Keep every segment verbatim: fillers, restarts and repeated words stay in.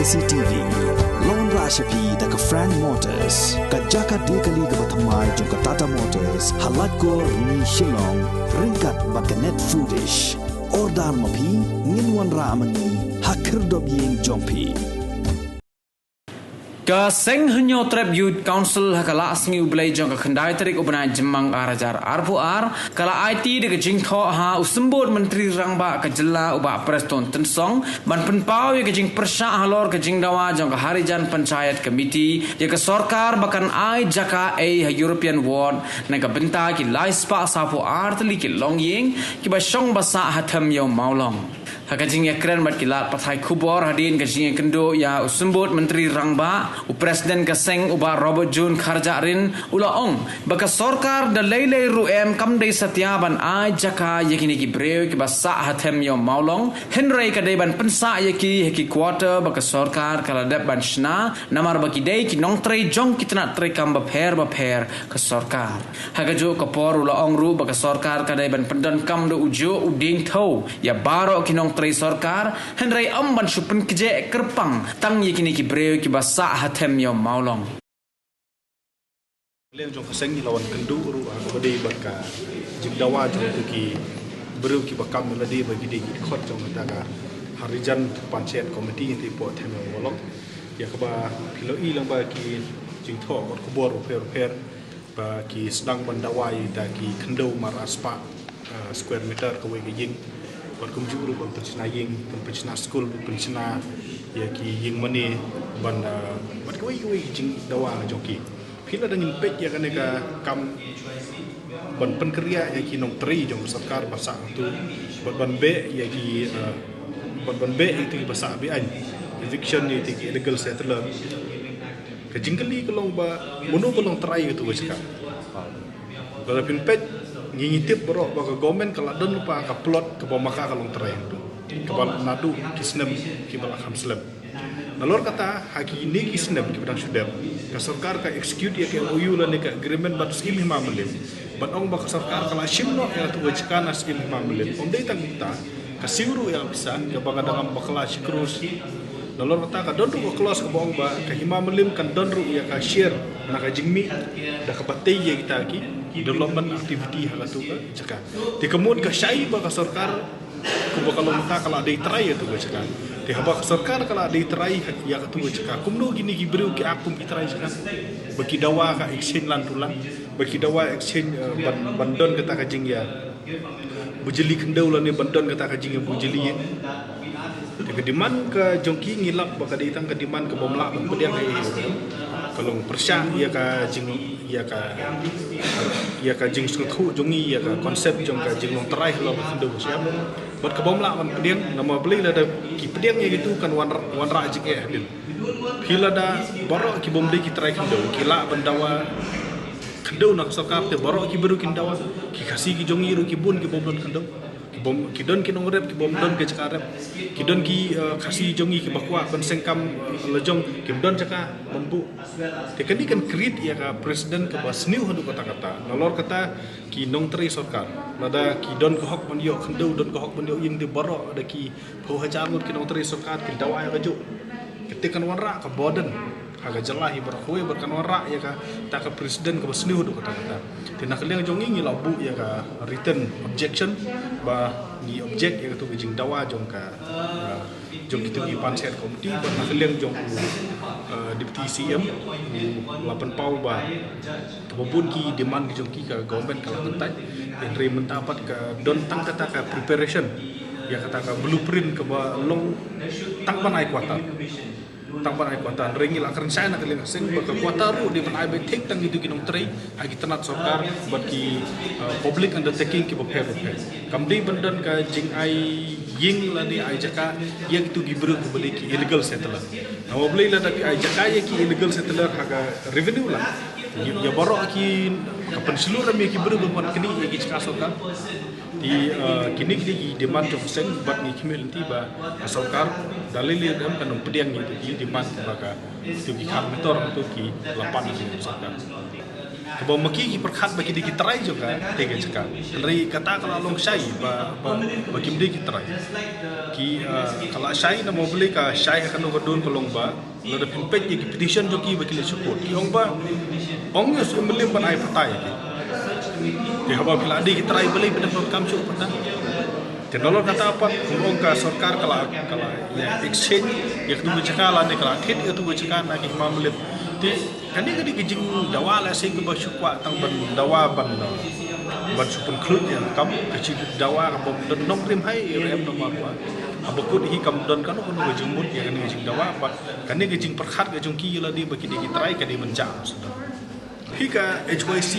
C T V. Long ra sha phi da ka Frank Motors, ka jaka die kali kaba thymmai jong ka Tata Motors, ha Laitkor, Rni, Shillong, ryngkat bad ka Net Foodish. Order ma phi, ngin wanrah ma ngi ha khyrdop ïing jong phi. Ka Seng Hynñiewtrep Youth Council ha ka Lah Sngi U Blei jong ka khyndai tarik u bnai Jymmang ar hajar arphew ar, ka la aiti da ka jingthoh ha u Symbud Myntri Rangbah ka Jylla u Bah Prestone Tynsong ban pynpaw ïa ka jingpyrshah halor ka jingdawa jong ka Harijan Panchayat Committee ïa ka sorkar ba kan ai jaka ei ha European Ward na ka bynta ki lai spah sawphew ar tylli ki longïing kiba shong ba sah ha Them Ïew Mawlong. Ha ka jingïakren bad ki lad pathai khubor hadien ka jingïakynduh ïa u Symbud Myntri Rangbah, u President ka seng u Bah Robert June Kharjahrin u la ong ba ka sorkar da lei lei ruh em kam dei satia ban ai jaka ïa kine ki briew kiba sah ha Them Ïew Mawlong, hynrei ka dei ban pynsah ïa ki ha ki quarter ba ka sorkar ka la dep ban shna, namar ba ki dei ki nongtrei jong ki tnat treikam bapher bapher ka sorkar. Ha kajuh ka por u la ong ruh ba ka sorkar ka dei ban pyndonkam da u juh u dieng thew ïa baroh ki nongtrei sorkar, hynrei ym ban shu pynkjeh kyrpang tang ïa kine ki briew kiba sah ha Them Ïew Mawlong. Liang jong ka seng ngi la wan kynduh ruh ha kaba dei bad ka jingdawa jong kito ki briew kiba kam ïa lade ba ki dei ki dkhot jong kata ka Harijan Panchayat Committee ngi tip Them Ïew Mawlong. Ïa kaba phi la i lang ba ki jingthoh kot khubor bapher bapher ba ki sdang ban dawa ïa kita ki khyndew mar ar spah, ah, square meter kawei ka ïing. Bad kumjuh ruh ban pynshna ïing, ban pynshna skul, ban pynshna ïa ki ïing mane ban, ah, bad kawei kawei ki jingdawa jong ki. Phi la dang ngin peit ïa kane ka kam ban pynkyrïa ïa ki nongtrei jong ka sorkar ba sah tu, bad ban beh ïa ki, ah, bad ban beh ïa ki ba sah be-aiñ, eviction ïa ki illegal settler. Ka jingkylli ka long ba mano ba long trai ïa katu ka jaka. Lada phin peit, ngi ngi tip baroh ba ka government ka la don lypa ka plot kaba ma ka ka long trai hangtu, kaba naduh ki snem kiba la kham slem. Nalor kata ha kine ki snem kiba dang shu dep, ka sorkar ka execute ïa ka M O U lane ka agreement bad Syiem Hima Mylliem, bad ong ba ka sorkar ka la shim noh ïa katu ka jaka na Syiem Hima Mylliem. Ym dei tang kita, ka siew ruh ïa ka pisa kaba ka dang ym bakla shi klur. Nalor kata ka don ruh ka clause kaba ong ba ka Hima Mylliem kan don ruh ïa ka share na ka jingmih da kaba tei ïa kita ki development activity ha katu ka jaka. Te ka mut ka shai ba ka sorkar kumba ka long mynta ka la dei trai ïa katu ka jaka. Te haba ka sorkar ka la dei trai ïa katu ka jaka, kumno kine ki briew ki ap kum ki trai jaka? Ba ki dawa ka exchange land to land, ba ki dawa exchange, eh, ban, ban don kata ka jingïa bujli khyndew lane ban don kata ka jingïa bujli ïing. Te ka demand ka jong ki ngi lap ba ka dei tang ka demand ka bym lah ban pdiang ei ei ruh. Ka long pyrshah ïa ka jing, ïa ka, ïa ka jingsngewthuh jong ngi, ïa ka concept jong ka jinglong trai halor ka khyndew ka shyiap. Bad ka bym lah ban pdiang, namar balei lada ki pdiang ïa kitu kan wan, wanrah jingeh hadien. Phi lada baroh ki bym dei ki trai khyndew ki lah ban dawa khyndew na ka sorkar, te baroh ki briew kin dawa. Ki Khasi ki jong ngi ruh ki bun ki bym don khyndew. Ki bym, ki don ki nongrep ki bym don ka jaka rep. Ki don ki, eh, Khasi jong ngi kiba kwah ban seng kam, eh, la jong kim don jaka ban buh. Te kane kan create ïa ka precedent kaba sniew haduh katta katta. Nalor kata ki nongtrei sorkar, lada ki don ka hok ban ïoh khyndew, don ka hok ban ïoh ïing, te baroh da ki phew hajar ngut ki nongtrei sorkar kin dawa ïa kajuh. Kata kan wanrah ka burden ha ka jylla hi baroh kawei, bad kan wanrah ïa kata ka precedent kaba sniew haduh katta katta. Te na ka liang jong ngi ngi la buh ïa ka written objection ba ngi object ïa katu ka jingdawa jong ka, ah, jong kitu ki panchayat committee, bad na ka liang jong u, ah, Deputy C M u la pynpaw ba kaba bun ki demand ki jong ki ka government ka la kyntait. Hynrei mynta pat ka don tang kata ka preparation ïa kata ka blueprint kaba long tang ban ai quarter. Tang ban ai quarter. Hynrei ngi la kren shai na ka liang ka seng ba ka quarter ruh dei ban ai beit thik tang ïa kito ki nongtrei ha ki tnat sorkar bad ki, uh, public undertaking kiba pher bapher. Kam dei ban don ka jingai ïing lane ai jaka ïa kito ki briew kiba dei ki illegal settler. Namar balei lada phi ai jaka ïa ki illegal settler ha ka revenue land, ïa, ïa baroh ki, ka pynshlur ïa ki briew ban wan knieh ïa ki jaka sorkar. Te, eh, kine ki dei ki demand jong ka seng bad ngi khmih lynti ba ka sorkar da lei lei ruh kan ym pdiang ïa kito ki demand ba ka, kito ki kham mitor, kito ki la pan ïa ka sorkar. Kaba ma ki ki pyrkhat ba ki dei ki trai jong ka, te ka jaka. Hynrei kata ka la long shai ba, ba, ba kim dei ki trai. Ki, ah, ka la shai namar balei ka shai ha kano ka dur ka long ba, lada phin peit ïa ki petition jong ki ba ki leit sha court, ki ong ba, ong ïa u Sir William ban ai pata ïa ki. Te haba phi la dei ki trai balei phin donkam shuh pata? Te nalor kata pat, kum ong ka sorkar ka la, ka la ïa exchange ïa katu ka jaka lane ka la thied ïa katu ka jaka na ki Hima Mylliem. Te kane ka dei ka jingdawa lehse kaba shu kwah tang ban dawa ban, ban shu pynkhluit ïa ka kam, ka jingdawa kaba don nongrim hai ïa em namar ba haba kut hi kam don kano kano ka jingmut ïa kane ka jingdawa, ba kane ka jingpyrkhat ka jong ki ïa lade ba ki dei ki trai ka dei ban jam. Hi ka H Y C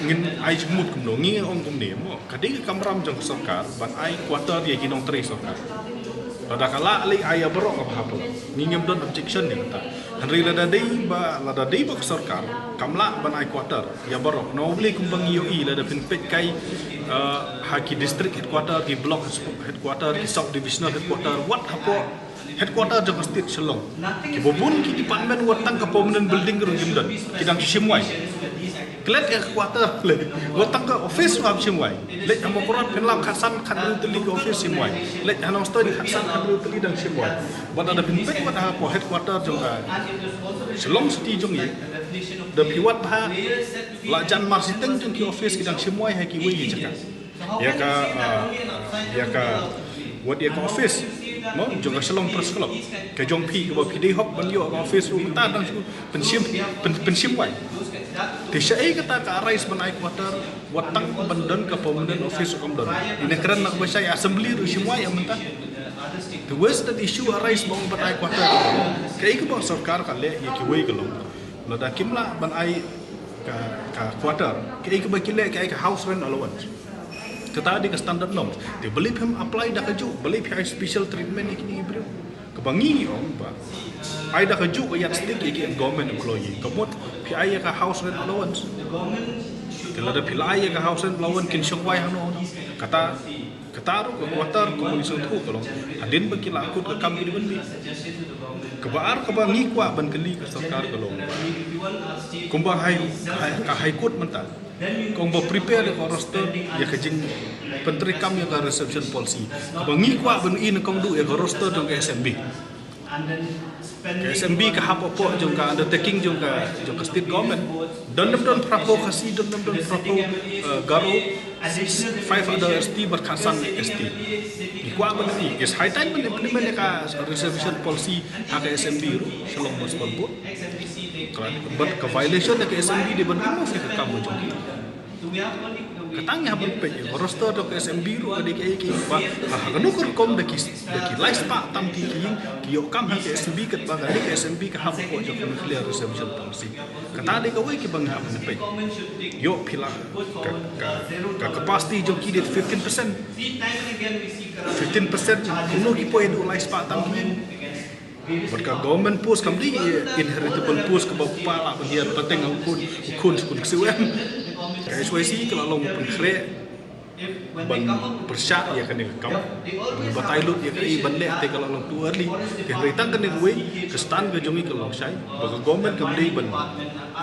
ngin ai jingmut kumno, ngi ong kumne mo, ka dei ka kamram jong ka sorkar ban ai quarter ïa ki nongtrei sorkar. Lada ka lah lei ai ïa baroh kaba hap. Ngi ngim don objection ïa kata. Hynrei lada dei ba, lada dei ba ka sorkar kam lah ban ai quarter ïa baroh, namar balei kumba ngi ïohi lada phin peit kai, eh, ha ki district headquarter, ki block headquarter, ki sub divisional headquarter, wat hapoh headquarter jong ka state Shillong, kiba bun ki department wat tang ka permanent building ruh kim don, ki dang shim wai. Klet ka quarter leh, wat tang ka office ruh hap shim wai. Leit ha Mawkyrwat phin lap khatsan khathynriew tylli ka office shim wai. Leit ha Nongstoiñ khatsan khathynriew tylli dang shim wai. Bad lada phin peit wat hapoh headquarter jong ka Shillong City jong ngi, da phi wad bha, la jan marshiteng jong ki office ki dang shim wai ha kiwei ki jaka. Ïa ka, ah, ïa ka, wat ïa ka office mo jong ka Shillong Press Club, ka jong phi kaba phi dei hok ban ïoh ka office ruh mynta dang shu pynshim, pyn-, pynshim wai. Te shaei kata ka arise ban ai quarter, wat tang ban don ka permanent office ruh kam don. Ïa kren na kaba shai, assembly ruh shim wai ïa mynta. Te where's that issue arise ba ong ban ai quarter? Kaei kaba sorkar ka leh ïa kiwei ka long, lada kim lah ban ai ka, ka quarter, kaei kaba ki leh, ka ai ka house rent allowance. Kata dei ka standard norms. Te balei phim apply da kajuh, balei phi ai special treatment ïa kine ki briew? Kaba ngi ong ba ai da kajuh ka yardstick ïa ki government employee. Ka mut phi ai ïa ka house rent allowance. Te lada phi la ai ïa ka house rent allowance kin shong wai hangno hangno? Kata, kata ruh ka quarter kumba ngi sngewthuh ka long hadien ba ki la kut ka kam ki dei ban mih. Kaba ar kaba ngi kwah ban kylli ka sorkar ka long, kumba high, high, ka High Court mynta ka ong ba prepare ïa ka roster ïa ka jingpyntreikam ïa ka reservation policy. Kaba ngi kwah ban i na kong duh ïa ka roster jong ka S M B. Ka S M B ka hap hapoh jong ka undertaking jong ka, jong ka state government. Don ne ym don phra phew Khasi, don ne ym don phra phew, eh, Garo, five other S T bad khatsan S T. Ngi kwah ban i, it's high time ban implement ïa ka reservation policy ha ka S M B ruh, Shillong Municipal Board. Ka, bad ka violation ïa ka S M B dei ban remove ïa ka kam jong ki. Kata ngi hap ban peit ïa ka roster jong ka S M B ruh ka dei kaei kaei ba ha, ha kano ka rukom da ki, da ki lai spah tam ki, ki ïing ki ïoh kam ha ka S M B katba ka dei ka S M B ka hap hapoh jong ka nuclear reservation policy. Kata dei kawei kaba ngi hap ban peit. Ïoh phi la ka, ka, ka capacity jong ki dei fifteen percent. Fifteen percent kumno ki poi haduh lai spah tam ki ïing. Bad ka government post kam dei inheritable post kaba u kpa lah ban hiar pateng ha u khun, u khun sha u khun ksiw em. Ka H Y C ka la long pynkhreh ban pyrshah ïa kane ka kam, ban batai lut ïa kaei ban leh, te ka la long too early. Te hynrei tang kane kawei ka stand ka jong ngi ka long shai ba ka government kam dei ban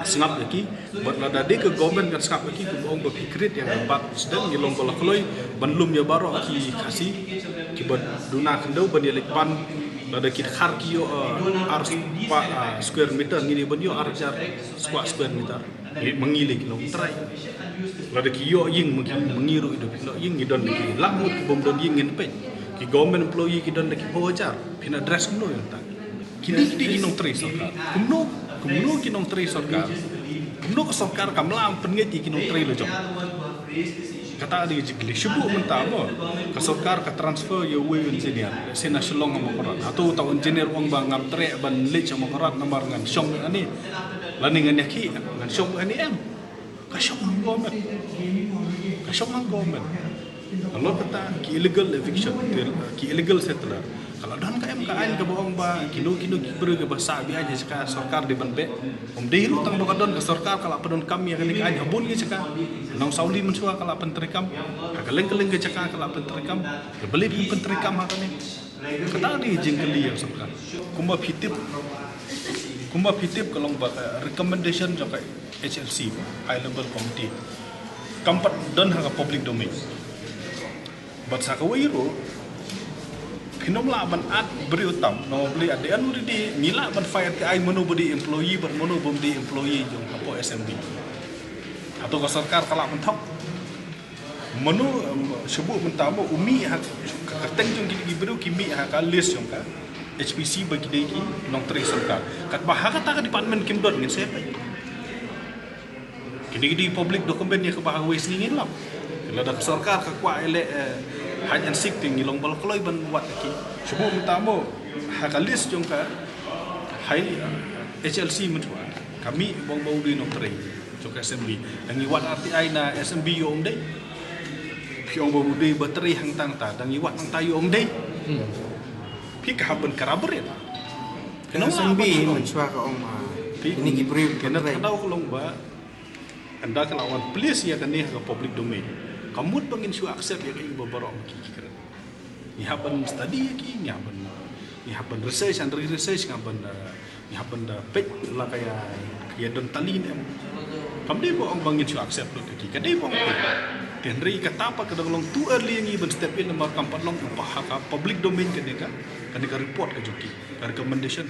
sngap ïa ki. Bad lada dei ka government kan sngap ïa ki, kumba ong ba phi create ïa ka bad incident, ngi long ba la kloi ban lum ïa baroh ki Khasi kiba duna khyndew ban ïaleit ban, lada ki dkhar ki ïoh, eh, ar spah, eh, square meter, ngi dei ban ïoh ar hajar spah square meter. Ngi, ma ngi lei ki nongtrai. Lada ki ïoh ïing, ma ngi, ma ngi ruh ïoh ïing, ngi don da ki lakhmut, ki bym don ïing ngin peit. Ki government employee ki don da ki phew hajar, phin address kumno ïa kata? Kine ki dei ki nongtrei sorkar. Kumno, kumno ki nongtrei sorkar? Kumno ka sorkar kam lah ban pynngeit ïa ki nongtrei la jong? Kata dei ka jingkylli. Shu buh mynta mo, ka sorkar ka transfer ïa uwei u engineer, sha na Shillong ha Mawkyrwat. Hato uta u engineer u ong ba ngam treh ban leit sha Mawkyrwat namar ngan shong ane, lane ngan ïakhih, ngan shong ane em? Ka shong hangno mo? Ka shong hangno mo? Ka long kata ki illegal eviction, ki illegal settler. Ka la don ka em ka aiñ kaba ong ba kino kino ki briew kiba sah beaiñ ha jaka sorkar dei ban beh. Ym dei ruh tang ba ka don, ka sorkar ka la pyndonkam ïa kane ka aiñ ha bun ki jaka. Nongsawli mynshuwa ka la pyntreikam. Ha kylleng kylleng ki jaka ka la pyntreikam. Te balei phim pyntreikam ha kane? Kata dei jingkylli ïa ka sorkar. Kumba phi tip, Kumba phi tip ka long ba ka recommendation jong ka H L C, High Level Committee, kam pat don ha ka public domain. Bad sa kawei ruh, phin ym lah ban at briew tam, namar balei at the end of the day ngi lah ban fight ki ai mano ba dei employee bad mano bym dei employee jong hapoh S M B. Hato ka sorkar ka lah ban thok? Mano, em, shu buh mynta mo u mih ha ka kyrteng jong ki, ki briew ki mih ha ka list jong ka H P C ba ki dei ki nongtrei sorkar. Katba ha kata ka department kim don, ngin sa peit. Kine ki dei public document ïa kaba ha kawei sngi ngin lap. Lada ka sorkar ka kwah ïaleh, eh, hide and seek te ngi long ba la kloi ban wad ïa ki. Shu buh mynta mo ha ka list jong ka, ha, eh, H L C mynta ka mih bong ba u dei nongtrei jong ka S M B. Da ngi wad R T I na S M B ïoh ym dei. Phi ong ba u dei ba trei hangta hangta, da ngi wad hangta ïoh ym dei. Phi ka hap ban kara bret. Ka S M B mynshuwa ka ong ma. Phi kine ki briew ka trei. Ka daw ka long ba ynda ka la wan place ïa kane ha ka public domain, ka mut ba ngin shu accept ïa kaei ba baroh ki, ki kren. Ngi hap ban study ïa ki, ngi hap ban, ngi hap ban research, hynrei research ngi hap ban, eh, ngi hap ban da peit la ka ïa, ka ïa don tali ne em. Kam dei ba ong ba ngin shu accept lut ïa ki, ka dei ba ong peit. Te hynrei kata pat ka dang long too early ïa ngi ban step in namar kam pat long ba ha ka public domain kane ka, kane ka report ka jong ki, ka recommendation.